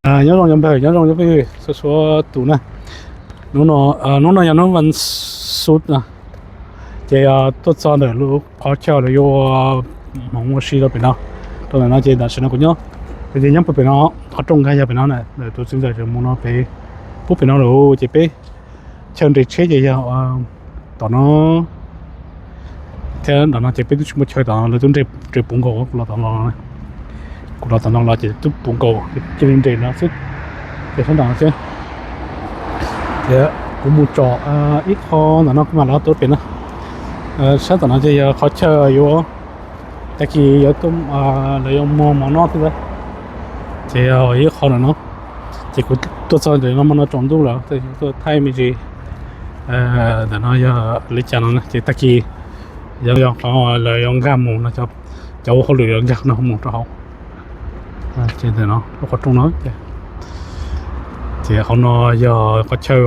Nyob zoo nyob npawg, nyob zoo nyob phooj ywg txhua txhua tus na. Hnub no, hnub no yog hnub vas xuv na, ces tuaj txog ntawm lub qhov chaw lawv yuav ua hmoov ua si rau pem no. Rau ntawm no ces tam sim no kuv nyob, ces nyob puag pem no, qhov rooj nkag yog pem no na, tus txiv ntxawm tseem mus no pem, puag pem no lawm ces peb chaw nres tsheb ces yog tom no thiab ntawm no ces peb twb tsis muaj chaw tom no, lawv twb nres puv nkaus. Kuv los tom no, kuv los tom no los ces twb puv nkaus, cia li nres no xwb. Ces sab nram no thiab, ces kuv mus tsom ib qho ntawm no kuv mam los tuaj pem no. Sab tom no ces yog qhov chaw yuav, tag kis yuav, lawv yuav muag mov noj thiab, ces yog ib qho ntawm no. Ces kuv tuaj txog ntawm no hmo no tsaus ntuj lawm, tuaj thaij me ntsis ntawm no yog li cas no na, ces tag kis yog qhov lawv yuav nkag mus no, cov ua hauj lwm yuav nkag no mus rau hauv. Ces ntawm no lub qhov rooj no, ces qhov no yog qhov chaw,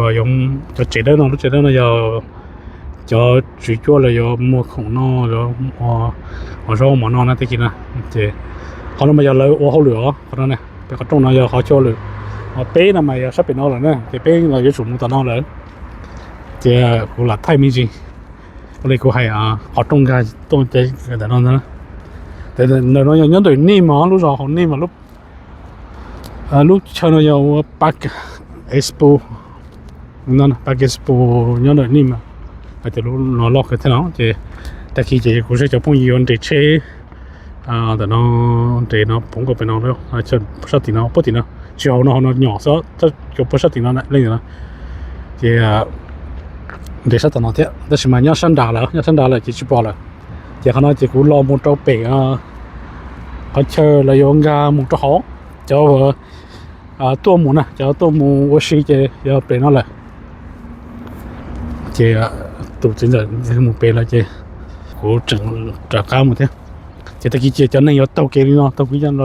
cov tsev dawb no, lub tsev dawb no yog cov tswv cuab lawv yuav muag khoom noj, ua zaub mov noj na tag kis na. Ces qhov no mas yog lawv ua hauj lwm os, qhov no na, peb qhov rooj no yog qhov chaw ua hauj lwm. Peb no mas yog sab pem no lawm na, ces peb los yuav tsum mus tom no lawm. Ces kuv lam thaij me ntsis, ua li kuv hais, qhov rooj nkag tuaj ntawm no ntag. Ntawm no yog nyob ntawm Nimes, lub zos hauv Nimes mas lub chaw no yog ua Parc Expo, Parc Expo nyob ntawm Nimes mas, hais tias lub no loj kawg thiab no. Ces tag kis ces kuv zej cov phooj ywg yuav nres tsheb ntawm no, nres no puv nkaus pem no, sab tim no puag tim no, tsis hauv no, hauv no nyom xwb, cov puag sab tim no leej ntawm no. Ces nres sab tom no thiab, tab sis mas nyob sab nrad lawm, nyob sab nrad lawm ces tsis pom lawm. Ces qhov no ces kuv los mus rau pem qhov chaw lawv yuav nkag mus rau hauv, cov tuaj mus na, cov tuaj mus ua si ces yog pem no lawm. Ces tus txiv ntxawm mus pem lawm ces kuv tseem rov qab mus thiab. Ces tag kis ces cov neeg yuav taug kev li no, taug kev, yog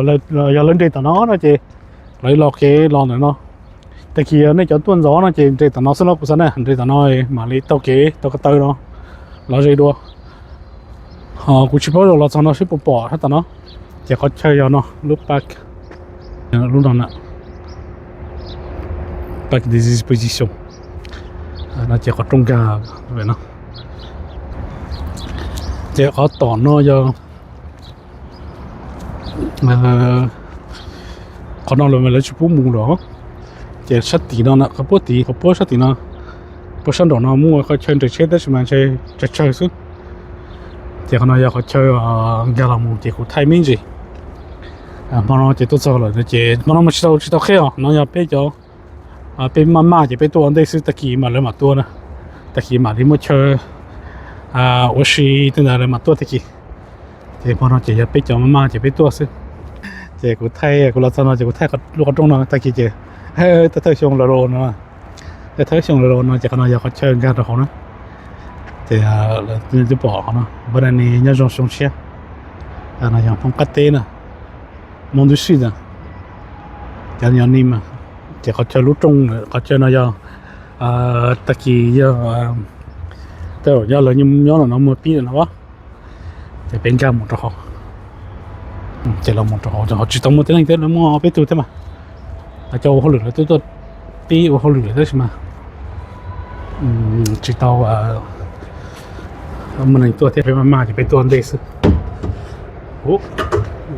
lawv nres tom no no ces lawv los kev los ntawm no. Tag kis yog nej cov tuaj ntxov no ces nres tom no xwb los kuv xav na, nres tom no mam li taug kev taug ko taw no los ze dua. Ho kuv tsis paub los txog no seb puas pom sab tom no. Ces qhov chaw yog no, lub park, lub no na, Parc des Expositions. No ces qhov rooj nkag no. Ces qhov tom no yog, qhov no lawv tsis pub mus lawm. Ces sab tim no, qhov puab tid, qhov puab sab tim no, puab sab nraum no muaj qhov chaw nres tsheb tab sis mas ntshe tsawg tsawg xwb. Ces qhov no yog qhov chaw nkag los mus ces kuv thaij me ntsis. Hmo no ces tuaj txog lawm ces hmo no mas tsis tau, tsis tau qheb os, no yog peb cov, peb maj maj ces peb tuaj ua ntej xwb, tag kis mas lawv mam tuaj na. Tag kis mam li muaj chaw ua si tej ntawd lawv mam tuaj tag kis. Ces hmo no ces yog peb cov maj maj ces peb tuaj xwb. Ces kuv thaij, kuv los txog no ces kuv thaij lub qhov rooj no tag kis ces thawj thawj xyoo lawv los no, thawj thawj xyoo lawv los no ces qhov no yog qhov chaw nkag rau hauv na. Ces lawv twb pom qhov no, npaj na ne nyob zoo xyoo tshiab. No yog Hmoob qab teb na, Hmoob Dub Sij na, cov nyob ni mas. Ces qhov chaw lub rooj, qhov chaw no yog tag kis yog, tej zaum yog lawv nyob no muag pib no. Ces peb nkag mus rau hauv, ces los mus rau hauv, tsis tau muaj tib neeg thiab, lawv muaj peb tug thiab mas. Cov ua hauj lwm lawv twb tuaj pib ua hauj lwm lawm tab sis mas tsis tau muaj neeg tuaj thiab, peb maj maj ces peb tuaj ntej xwb.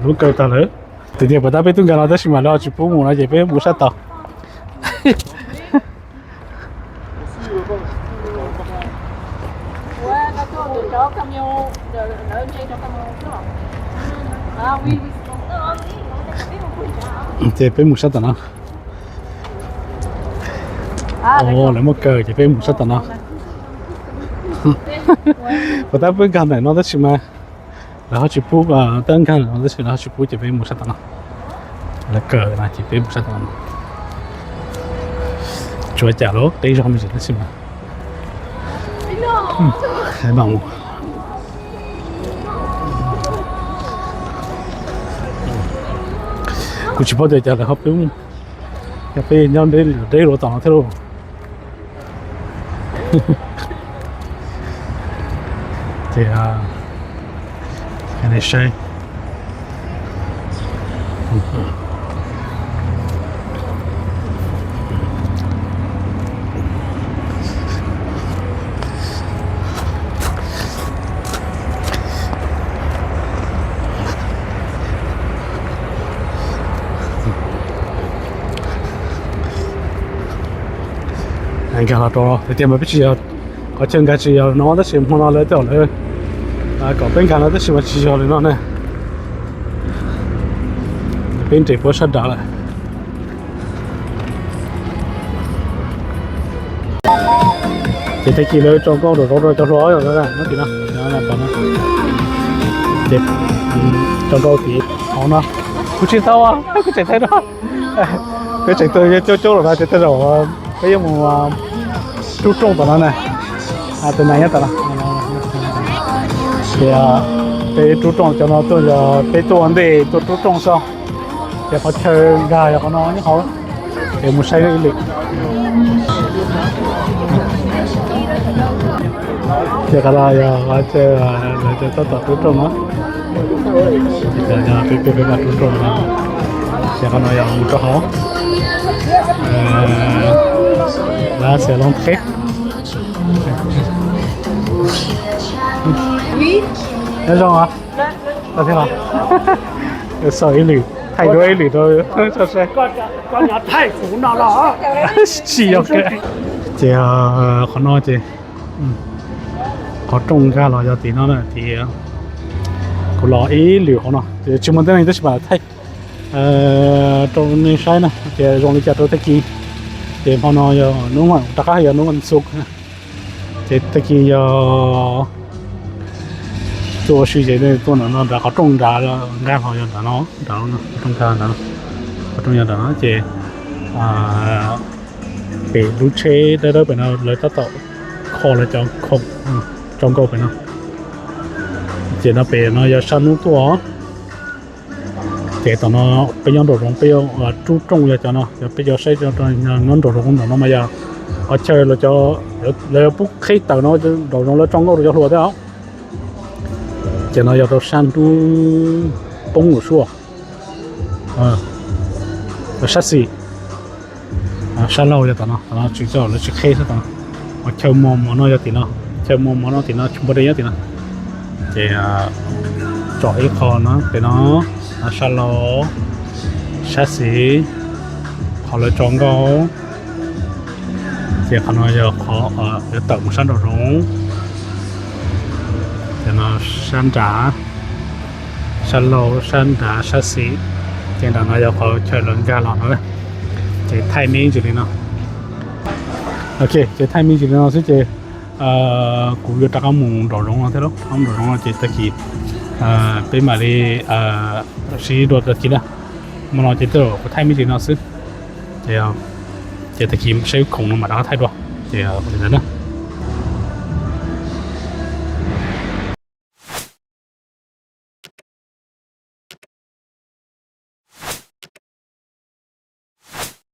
Lub kaw tag lawm. Tias tias puas tab peb tuaj nkag no tab sis mas lawv ho tsis pub mus no ces peb mus sab tod. Ces peb mus sab tom no. Lawv muaj kaw ces peb mus sab tom no. Puas tab peb nkag ntawm no tab sis mas lawv ho tsis pub, tab nkag ntawm no tab sis lawv ho tsis pub ces peb mus sab tom no. Lawv kaw no ces peb mus sab tom no. Tsuav cas los qeb zog me ntsis tab sis mas, kuv tsis paub tias cas lawv ho pub, yog peb nyob deb deb luav tom no thiab lauj. Ces saib, Nkag los rau tias mas peb tsis yog, qhov chaw nkag tsis yog no tab sis hmo no lawv tej zaum lawv kom peb nkag no tab sis mas tsis yog li no ne. Peb nres puab sab nrad lawm. Ces tag kis lawv tso nkauj nraum zoov rau cov hluas no tim no, ces tso nkauj tim hauv no. Kuv tsis tau, kuv tseem thaij no, kuv tseem tuaj coob coob lawm no ces tej zaum peb yuav mus rub rooj tom no na. Tus nais nyob tom no. Ces peb rub rooj, cov no tuaj yog peb tuaj ua ntej tuaj rub rooj xwb. Ces qhov chaw nkag yog qhov no nyob hauv. Ces mus saib ib lwm. Ces qhov no yog qhov chaw lawv tab tom rub rooj no. Peb peb peb rub rooj no. Ces qhov no yog mus rau hauv. Lab xia loob qheb. Nyob zoo os. Xaum ib lwm, thaij duab ib lwm rau tso saib. Tsis yog. Ces qhov no ces qhov rooj nkag los yog tim no na, ces kuv los ib lwm hauv no ces tsis muaj teeb meem tab sis mas thaij rau nej saib na ces zoo li cas rau tag kis. Ces hmo no yog hnub, rov qab yog hnub vas xuv. Ces tag kis yog tuaj ua si ces tuaj ntawm no nrad, qhov rooj nrad nkag los yog nrad no, nrad no, qhov rooj nkag nrad no, qhov rooj yog nrad no ces pem lub tsheb dawb dawb pem no lawv tab tom kho lawv cov khoom tso nkauj pem no. Ces no pem no yog sab hnub tuaj. Ces tom no peb nyob nraum zoov peb yuav rub rooj yog cov no, yog peb cov saib nyob nraum zoov nraum no mas yog qhov chaw lawv yuav pub qheb tawm no nraum zoov lawv tso nkauj rau cov hluas thiab os. Ces no yog rau sab hnub poob lawm sub, sab xis, sab laug yog tom no, tom no tsis txawj lawv tsis qheb xwb tom no. Chaw mos mov no yog tim no, chaw mos mov no tim no, chaw npua dej nyob tim no. Ces tsom ib qho no pem no, sab laug, sab xis, qhov lawv tso nkauj. Ces qhov no yog qhov yuav tawm mus sab nraum zoov. Ces no sab nrad, sab laug, sab nrad, sab xis. Ces nram no yog qhov chaw lawv nkag los no. Ces thaij me ntsis li no. Ok, ces thaij me ntsis li no xwb ces kuv yuav rov qab mus nraum zoov no thiab lauj. Rov qab mus nraum zoov no ces tag kis peb mam li sib dua tag kis na. Hmo no ces tej zaum kuv thaij me ntsis no xwb. Ces tag kis saib khoom no mam rov qab thaij dua. Ces li ntawd na.